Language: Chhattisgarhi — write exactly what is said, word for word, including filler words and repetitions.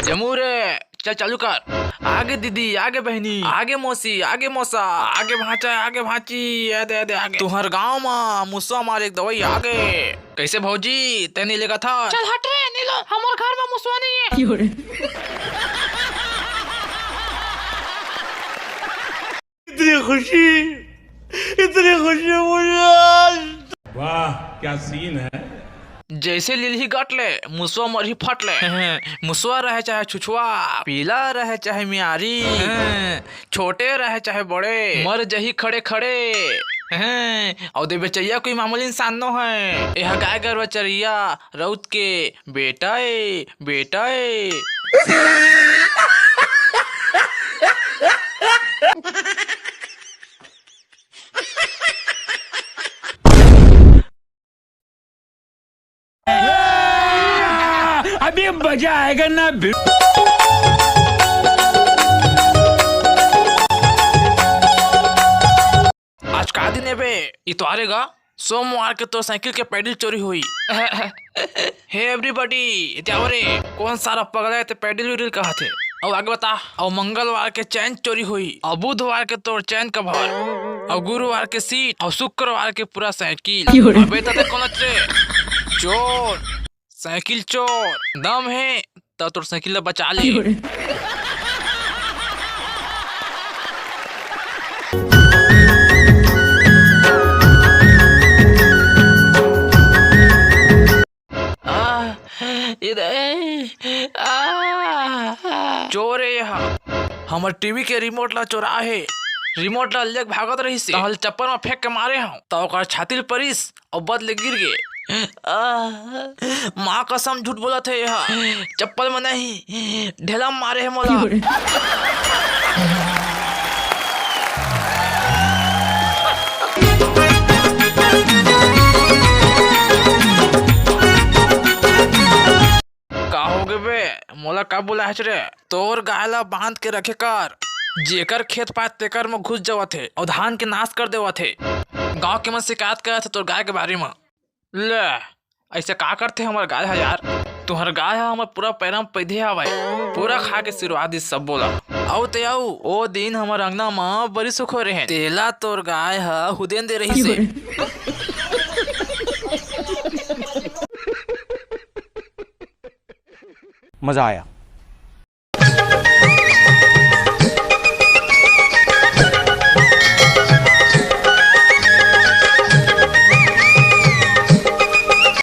जम्मू रे, चल चालू कर। आगे दीदी, आगे बहिनी, आगे मौसी, आगे मौसा, आगे भांचा, आगे भांची, ये दे, ये दे, आगे। तुहर गांव म मुसवा मारे के दवाई आगे। कैसे भौजी, तैं नहीं लेगा था? चल हट रे नीलो, हमर घर म मुसवा नहीं है। इतनी खुशी, इतनी खुशी मुझे आज। वाह, क्या सीन है। जैसे लिलही गट ले, मुसवा मरही फट ले। मुसवा रहे चाहे छुछुआ, पीला रहे चाहे मियारी, छोटे रहे चाहे बड़े, मर जही खड़े खड़े। अउ दे बेचैया कोई मामूली इंसान नो है। यह गाय गरवा चरिया रउत के बेटा ए, बेटा ए। अभी मजा आएगा ना। आज का दिन है बे? इतवारे गा, सोमवार के तोर साइकिल के पैडल चोरी हुई। हे एवरीबॉडी, इतवारे कौन सारा पगला है ते पैडल उडल कहत हे? अउ आगे बता, अउ मंगलवार के चैन चोरी हुई, अउ बुधवार के तोर चैन कवर, अउ गुरुवार के सीट, अउ शुक्रवार के पूरा साइकिल। अबे त ते कौन रे? चोर, साइकिल चोर, दम हे त तोर साइकिल ला बचा ले। आ, इधर, आ। चोर हे यह, हमर टीवी के रिमोट ला चोरा हे। रिमोट ला लेके भागत रहिस हे, तहल चप्पल म फेंक के मारे हंव, त ओकर छाती ल परिस अउ बद ले गिर गे। आ, माँ कसम झूठ बोलत हे यह, चप्पल म नहीं, ढेला म मारे हे मोला। का होगे बे? मोला का बुलाहच रे? तोर गाय ला बांध के रखे कर, जेकर खेत पात तेकर म घुस जावत हे अउ धान के नाश कर देवत हे। गांव के मन शिकायत करत हे तोर गाय के बारे म। ले, ऐसे का करथे हमर गाय ह यार? तुहर गाय ह हमर पूरा पैरा म पैदे हवय, पूरा खा के सिरवा दिस सब्बो ला। अउ ते अउ, ओ दिन हमर अंगना म बरी सुख होय रहे, तेला तोर गाय ह हुदेन दे रहिस हे। मजा आया।